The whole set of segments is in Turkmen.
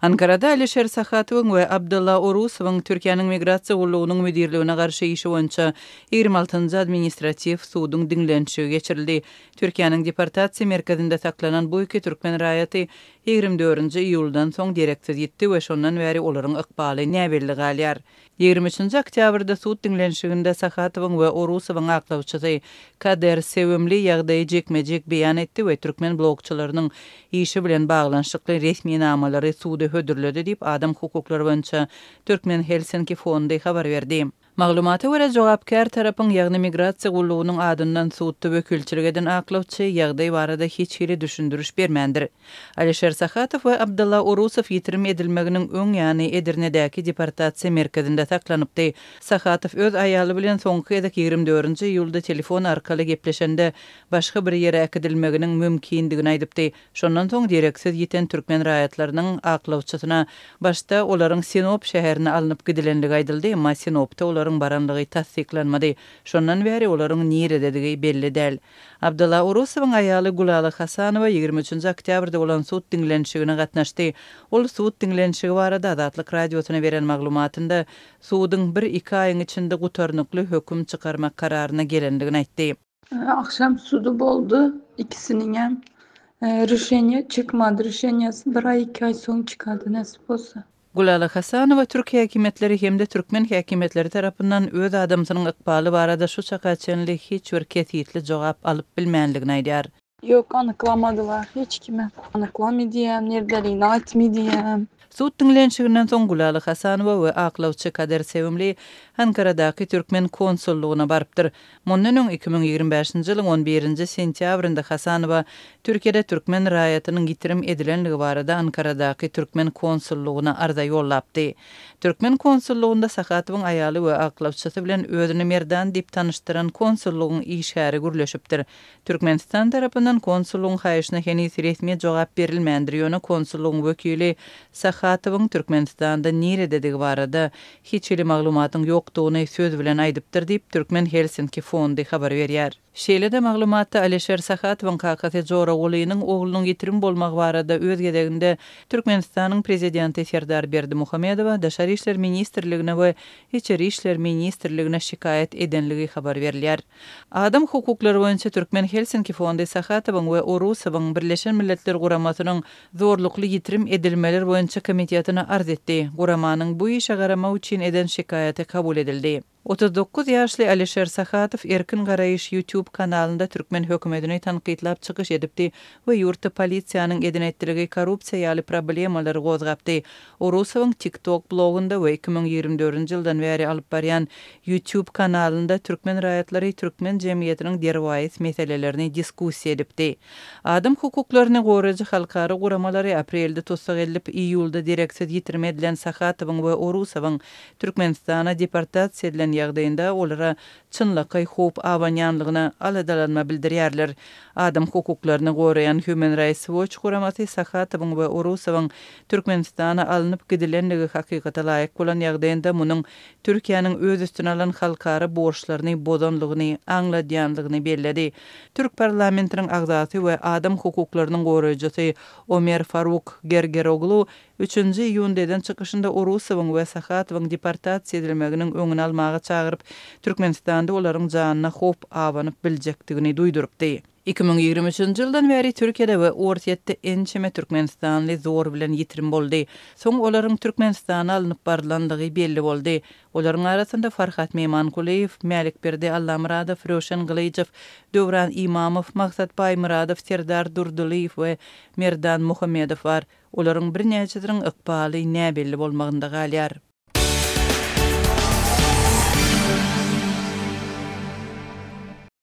Ankarada Alişer Sahatowyň we Abdylla Orusowyň Türkiýäniň Migrasiýa gullugynyň müdirligine garşy işi boýunça 26-njy administratiw suduň diňlenişigi geçirildi. Türkiýäniň deportasiýa merkezinde saklanan bu iki türkmen raýaty 24-nji iýuldan soň dereksiz ýitdi we şondan bäri olaryň ykbaly näbelli galýar. 23-nji oktýabrda sud diňlenişiginde Sahatowyň we Orusowyň aklawçysy Kader Sewimli ýagdaýy jikme-jik beýan etdi we türkmen blogçylarynyň işi bilen baglanyşykly resminamalary suda hödürledi diýip, adam hukuklary boýunça Türkmen Helsinki fondy habar berdi. Maglumata görä, jogapkär tarapyň, ýagny migrasiýa gullugynyň adyndan sudda wekilçilik eden aklawçy ýagdaý barada hiç hili düşündiriş bermändir. Alişer Sahatow we Abdylla Orusow ýitirim edilmeginiň öň ýany Edirnedäki deportasiýa merkezinde saklanypdy. Sahatow öz aýaly bilen soňky gezek 24-nji iýulda telefon arkaly gepleşende, başga bir ýere äkidilmeginiň mümkindigini aýdypdy. Şondan soň dereksiz ýiten türkmen raýatlarynyň aklawçysyna başda olaryň Sinop şäherine alnyp gidilenligi aýdyldy, emma Sinopda olaryň baranlygy tassyklanmady. Şondan bäri olaryň nirededigi belli däl. Abdylla Orusowyň aýaly Gülala Hasanowa 23-nji oktýabrda bolan sud diňlenişigine gatnaşdy. Ol sud diňlenişigi barada Azatlyk Radiosyna beren maglumatynda suduň bir-iki aýyň içinde gutarnykly höküm çykarmak kararyna gelendigini aýtdy. Akşam sudy boldy ikisiniňem. Rişeniýe çykmady. Rişeniýesi bir aý iki aý soň çykady nesip bolsa. Gülala Hasanowa türk häkimiýetleri hem-de türkmen häkimiýetleri tarapyndan öz adamsynyň ykbaly barada şu çaka çenli hiç bir kesgitli jogap alyp bilmänligini aýdýar. Ýok anyklamadylar hiç kimem. Anyklamy diýýän nirdeligini aýtmy diýýän. Sud diňlenişiginden soň Gülala Hasanowa we aklawçy Kader Sewimli Ankaradaky türkmen konsullygyna barypdyr. Mundan öň, 2025-nji ýylyň on birinji sentýabrynda Hasanowa Türkiýede türkmen raýatynyň ýitirim edilenligi barada Ankaradaky türkmen konsullygyna arza ýollapdy. Türkmen konsullygynda Sahatowyň aýaly we aklawçysy bilen özüni Merdan diýip tanyşdyran konsullygyň işgäri gürleşipdir. Türkmenistan tarapyndan konsullygyň haýyşyna heniz resmi jogap berilmändir, ýöne konsullygyň wekili Sahatowyň Türkmenistanda nirededigi barada hiç hili maglumatyň ýokdugyny söz bilen aýdypdyr diýip, Türkmen Helsinki fondy habar berýär. Şeýle-de maglumatda Alişer Sahatowyň kakasy Joragulynyň oglunyň ýitirim bolmagy barada öz gezeginde Türkmenistanyň Prezidenti Serdar Berdimuhamedowa, Daşary işler ministrligine we Içeri işler ministrligine şikaýat edenligi habar berilýär. Adam hukuklary boýunça Türkmen Helsinki fondy Sahatowyň we Orusowyň Birleşen Milletler Guramasynyň Zorlukly ýitirim edilmeler boýunça komitetine arz etdi. Guramanyň bu işe garamak üçin eden şikaýaty kabul edildi. 39 ýaşly Alişer Sahatow Erkin garaýyş YouTube kanalynda türkmen hökümetini tankytlap çykyş edipdi we ýurtda polisiýanyň eden-etdiligi, korrupsiýa ýaly problemalary gozgapdy. Orusowyň TikTok blogunda we 2024-nji ýyldan bäri alyp barýan YouTube kanalynda türkmen raýatlary türkmen jemgyýetiniň derwaýys meselelerini diskussiýa edipdi. Adam hukuklaryny goraýjy halkara guramalary aprelde tussag edilip, iýulda dereksiz ýitirim edilen Sahatowyň we Orusowyň Türkmenistana deportasiýa edilen ýagdaýynda olara çynlakaý howp abanýanlygyna aladalanma bildirýärler. Adam hukuklaryny goraýan Human Rights Watch guramasy Sahatowyň we Orusowyň Türkmenistana alnyp gidilenligi hakykata laýyk bolan ýagdaýynda munuň Türkiýäniň öz üstüne alan halkara borçlaryny bozanlygyny aňladýanlygyny belledi. Türk parlamentiniň agzasy we adam hukuklarynyň goraýjysy Omer Faruk Gergeroglu Üçünji iýunda eden çykyşynda Orusowyň we Sahatowyň deportasiýa edilmeginiň öňüni almaga çagyryp, Türkmenistanda olaryň janyna howp abanyp biljekdigini duýdurypdy. 2023-nji ýyldan bäri Türkiýede we Orsýetde ençeme türkmenistanly zor bilen ýitirim boldy. Soň olaryň Türkmenistana alnyp barylandygy belli boldy. Olaryň arasynda Farhat Meýmankulyýew, Mälikberdi Allamyradow, Röwşen Gylyjow, Döwran Imamow, Maksat Baýmyradow, Serdar Durdylyýew we Merdan Muhammedow bar. Olaryň birnäçesiniň ykbaly näbelli bolmagynda galýar.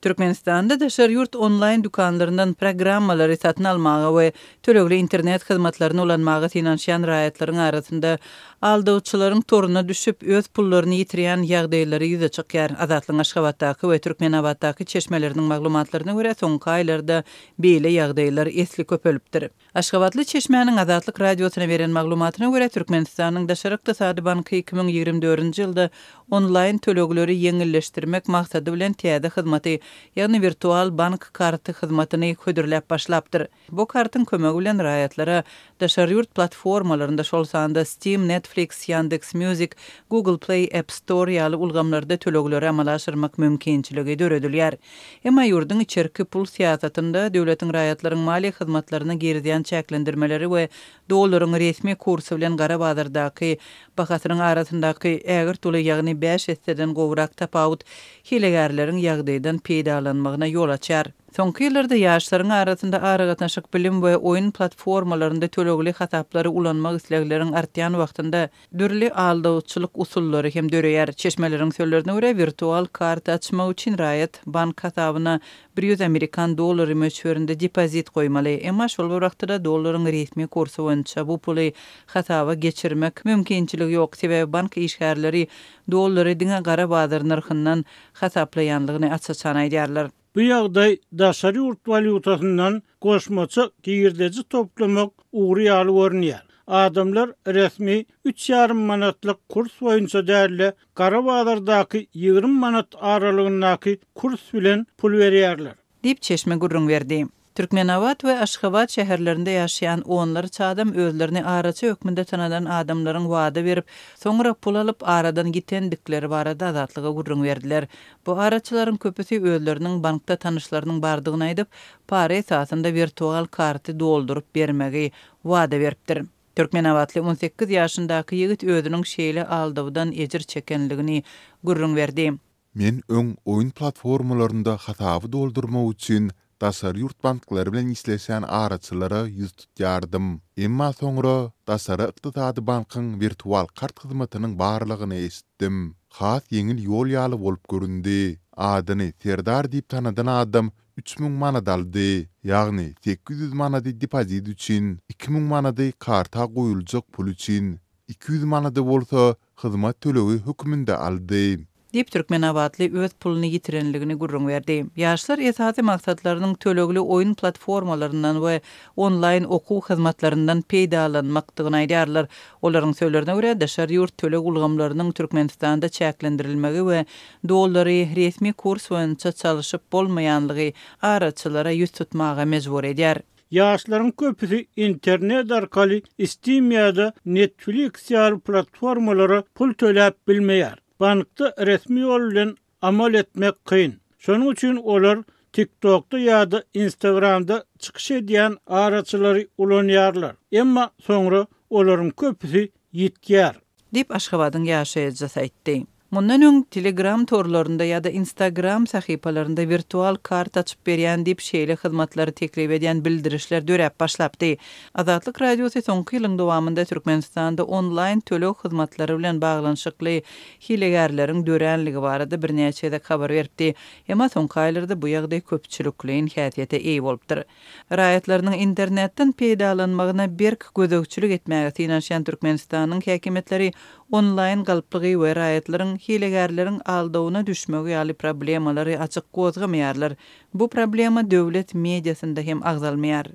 Türkmenistanda daşary ýurt onlaýn dükanlaryndan programmalary satyn almaga we tölegli internet hyzmatlaryny ulanmaga synanyşýan raýatlaryň arasynda aldawçylaryň toruna düşüp, öz pullaryny ýitirýän ýagdaýlary ýüze çykýar. Azatlygyň Aşgabatdaky we Türkmenabatdaky çeşmeleriniň maglumatlaryna görä, soňky aýlarda beýle ýagdaýlar esli köpelipdir. Aşgabatly çeşmäniň Azatlyk Radiosyna beren maglumatyna görä, Türkmenistanyň Daşary ykdysady banky 2024-nji ýylda onlaýn tölegleri ýeňilleşdirmek maksady bilen täze hyzmaty, ýagny wirtual bank karty hyzmatyny hödürläp başlapdyr. Bu kartyň kömegi bilen raýatlara daşary ýurt platformalarynda, şol sanda Steam, Netflix, Yandex Music, Google Play, App Store ýaly ulgamlarda tölegleri amala aşyrmak mümkinçiligi döredilýär. Emma ýurduň içerki pul syýasatynda döwletiň raýatlaryň maliýe hyzmatlaryna girizýän çäklendirmeleri we dollaryň resmi kursy bilen gara bazardaky bahasynyň arasyndaky ägirt uly, ýagny bäş esseden gowrak tapawut hilegärleriň ýagdaýdan peýdalanmagyna ýol açýar. Soňky ýyllarda ýaşlaryň arasynda aragatnaşyk, bilim we oýun platformalarynda tölegli hasaplary ulanmak islegleriň artýan wagtynda dürli aldawçylyk usullary hem döreýär. Çeşmeleriň sözlerine görä, wirtual karta açmak üçin raýat bank hasabyna 100 amerikan dollary möçberinde depozit goýmaly. Emma şol bir wagtda-da dollaryň resmi kursy boýunça bu puly hasaba geçirmek mümkinçiligi ýok, sebäbi bank işgärleri dollary diňe gara bazar nyrhyndan hasaplaýanlygyny aç-açan aýdýarlar. Bu ýagdaý daşary ýurt walýutasyndan goşmaça girdeji toplamak ugry ýaly görünýär. Adamlar resmi üç ýarym manatlyk kurs boýunça däl-de, gara bazardaky 20 manat aralygyndaky kurs bilen pul berýärler. Diýip, çeşme gürrüň berdi. Türkmenabat we Aşgabat şäherlerinde ýaşaýan onlarça adam özlerini araçy hökmünde tanadan adamlaryň wada berip, soňra pul alyp, aradan ýitendikleri barada Azatlyga gürrüň berdiler. Bu araçylaryň köpüsi özleriniň bankda tanyşlarynyň bardygyny aýdyp, para esasynda wirtual karty dolduryp bermegi wada beripdir. Türkmenabatly 18 ýaşyndaky ýigit özüniň şeýle aldawdan ejir çekenligini gürrüň berdi. Men öň oýun platformalarynda hasaby doldurmak üçin daşary ýurt banklary bilen işleşýän araçylara ýüz tutýardym. Emma soňra Daşary ykdysady bankyň wirtual kart hyzmatynyň barlygyny eşitdim. Has ýeňil ýol ýaly bolup göründi. Adyny Serdar diýip tanadan adam 3000 manat aldy. Ýagny 800 manady depozit üçin, 2000 manady karta goýuljak pul üçin, 200 manady bolsa hyzmat tölegi hökmünde aldy. Diýip, türkmenabatly öz puluny ýitirenligini gürrüň berdi. Ýaşlar esasy maksatlarynyň tölegli oýun platformalaryndan we onlaýn okuw hyzmatlaryndan peýdalanmakdygyny aýdýarlar. Olaryň sözlerine görä, daşary ýurt töleg ulgamlarynyň Türkmenistanda çäklendirilmegi we dollary resmi kurs boýunça çalşyp bolmaýanlygy araçylara ýüz tutmaga mejbur edýär. Ýaşlaryň köpüsi internet arkaly Steam ýa-da Netflix ýaly platformalara pul töläp bilmeýär. Bankda resmi ýol bilen amal etmek kyn. Şonuň üçin olar TikTokda ýa-da Instagramda çykyş edýän araçylary ulanýarlar. Emma soňra olaryň köpüsi ýitýär. Diýip, Aşgabadyň ýaşaýjysy aýtdy. Mundan öň Telegram torlarynda ýa-da Instagram sahypalarynda wirtual kart açyp berýän diýip şeýle hyzmatlary teklip edýän bildirişler döräp başlapdy. Azatlyk Radiosy soňky ýylyň dowamynda Türkmenistanda onlaýn töleg hyzmatlary bilen baglanyşykly hilegärleriň döränligi barada birnäçe gezek habar beripdi. Emma soňky aýlarda bu ýagdaý köpçülikleýin häsiýete eýe bolupdyr. Raýatlarynyň internetden peýdalanmagyna berk gözegçilik etmäge synanyşýan Türkmenistanyň häkimiýetleri onlaýn galplygy we raýatlaryň hilegärleriň aldawyna düşmegi ýaly problemalary açyk gozgamaýarlar. Bu problema döwlet mediasynda hem agzalmaýar.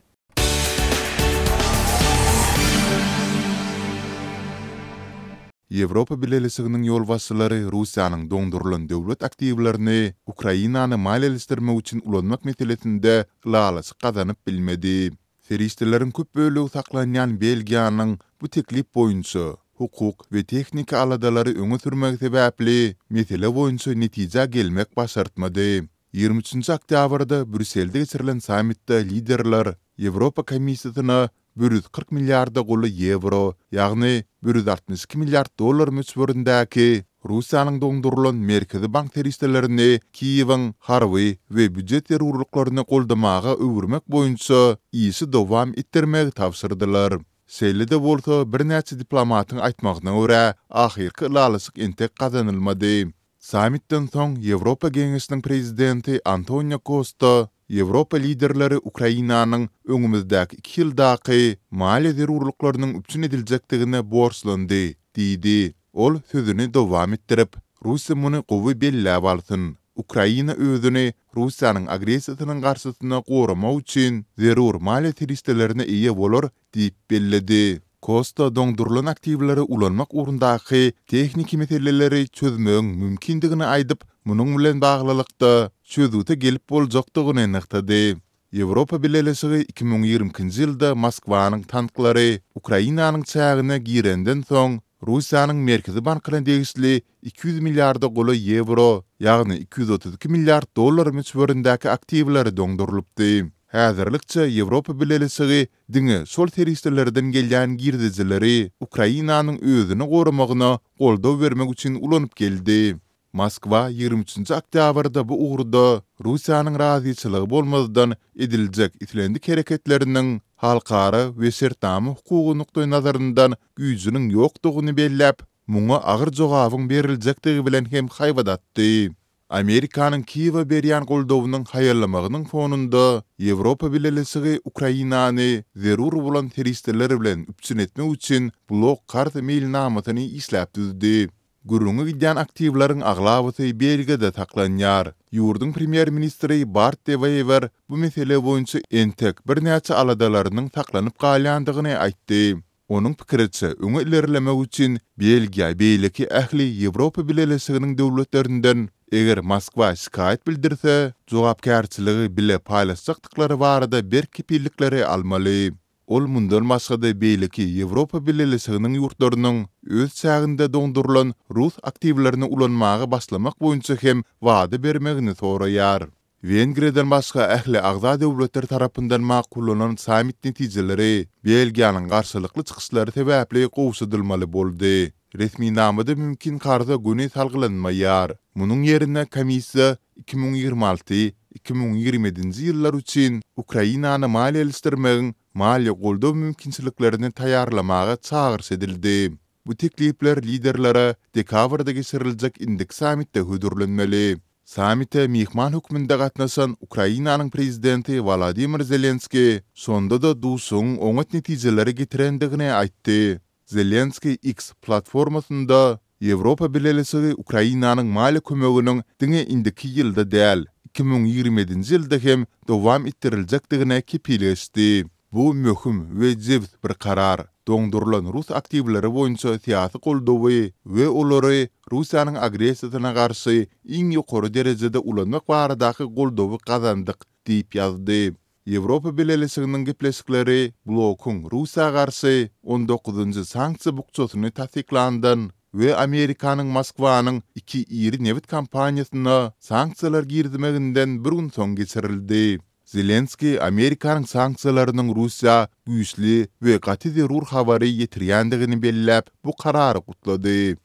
Ýewropa Bileleşiginiň ýolbaşçylary Russiýanyň doňdurylan döwlet aktiwlerini Ukrainany maliýeleşdirmek üçin ulanmak meselesinde ylalaşyk gazanyp bilmedi. Serişdeleriň köp bölegi saklanýan Belgiýanyň bu teklip boýunça hukuk we tehniki aladalary öňe sürmegi sebäpli mesele boýunça netijä gelmek başartmady. 23 oktýabrda Brýusselde geçirilen sammitde liderler Ýewropa Komissiýasyna 140 milliarda golaý ýewro, ýagny 162 milliard dollar möçberindäki Russiýanyň doňdurylan Merkezi bank serişdelerini Kiýewiň harby we býujet zerurlyklaryny goldamaga öwürmek boýunça işi dowam etdirmegi tabşyrdylar. Şeýle-de bolsa, birnäçe diplomatyň aýtmagyna görä, ahyrky ylalaşyk entek gazanylmady. Sammitden soň Ýewropa Geňeşiniň prezidenti Antonio Kosta Ýewropa liderleri Ukrainanyň öňümizdäki iki ýyldaky maliýe zerurlyklarynyň üpjün ediljekdigine borçlandy. diýdi. Ol sözüni dowam etdirip, Russiýa muny gowy belläp alsyn. Ukraina özüni Russiýanyň agressiýasynyň garşysyna goramak üçin zerur maliýe serişdelerine eýe bolar diýip belledi. Kosta doňdurylan aktiwleri ulanmak ugrundaky tehniki meseleleri çözmegiň mümkindigini aýdyp, munuň bilen baglylykda, çözgüte gelip boljakdygyny nygtady. Ýewropa Bileleşigi 2022-nji ýylda Moskwanyň tanklary Ukrainanyň çägine girenden soň, Russiýanyň Merkezi bankyna degişli 200 milliarda golaý ýewro, ýagny 232 milliard dollar möçberindäki aktiwleri doňdurylypdy. Häzirlikçe Ýewropa Bileleşigi diňe şol serişdelerden gelýän girdejileri Ukrainanyň özüni goramagyna goldaw bermek üçin ulanyp geldi. Moskwa 23 nji oktýabrda bu ugurda Russiýanyň razyçylygy bolmazdan ediljek islendik hereketleriniň halkara we şertnama hukugy nukdaýnazaryndan güýjüniň ýokdugyny belläp, muňa agyr jogabyň beriljekdigi bilen hem haýbat atdy. Amerikanyň Kiýewe berýän goldawynyň haýallamagynyň fonunda, Ýewropa Bileleşigi Ukrainany zerur bolan serişdeler bilen üpjün etmek üçin blok karz meýilnamasyny işläp düzdi. Gürrüňi gidýän aktiwleriň aglabasy Belgiýada saklanýar. Ýurduň premýer-ministri Bart De Wever bu mesele boýunça entek birnäçe aladalarynyň saklanyp galýandygyny aýtdy. Onuň pikiriçe, öňe ilerlemek üçin Belgiýa beýleki ähli Ýewropa Bileleşiginiň döwletlerinden, eger Moskwa şikaýat bildirse, jogapkärçiligi bile paýlaşjakdyklary barada berk kepillikleri almaly. Ol mundan başga-da beýleki Ýewropa Bileleşiginiň ýurtlarynyň öz çäginde doňdurylan rus aktiwlerini ulanmaga başlamak boýunça hem wada bermegini soraýar. Wengriýadan başga ähli agza döwletler tarapyndan makullanan sammit netijeleri Belgiýanyň garşylykly çykyşlary sebäpli gowşadylmaly boldy. Resminamada mümkin karza göni salgylanmaýar. Munuň ýerine komissiýa 2026, 2027-nji ýyllar üçin Ukrainany maliýeleşdirmegiň maliýe goldaw mümkinçiliklerini taýýarlamaga çagyryş edildi. Bu teklipler liderlere dekabrda geçiriljek indiki sammitde hödürlenmeli. Sammite myhman hökmünde gatnaşan Ukrainanyň prezidenti Wolodymyr Zelenskiý şonda-da duşuşygyň oňat netijelere getirendigini aýtdy. Zelenskiý X platformasynda Ýewropa Bileleşigi Ukrainanyň maliýe kömeginiň diňe indiki ýylda däl, 2027-nji ýylda hem dowam etdiriljekdigine kepil geçdi. Bu möhüm we jebis bir karar. Doňdurylan rus aktiwleri boýunça syýasy goldawy we olary Russiýanyň agressiýasyna garşy iň ýokary derejede ulanmak baradaky goldawy gazandyk diýip ýazdy. Ýewropa Bileleşiginiň gepleşikleri blokuň Russiýa garşy on dokuzynjy sanksiýa bukjasyny tassyklandan we Amerikanyň Moskwanyň iki iri nebit kompaniýasyna sanksiýalar girizmeginden bir gün soň geçirildi. Zelenskiý Amerikanyň sanksiýalarynyň Russiýa güýçli we gaty zerur habary ýetirýändigini belläp, bu karary gutlady.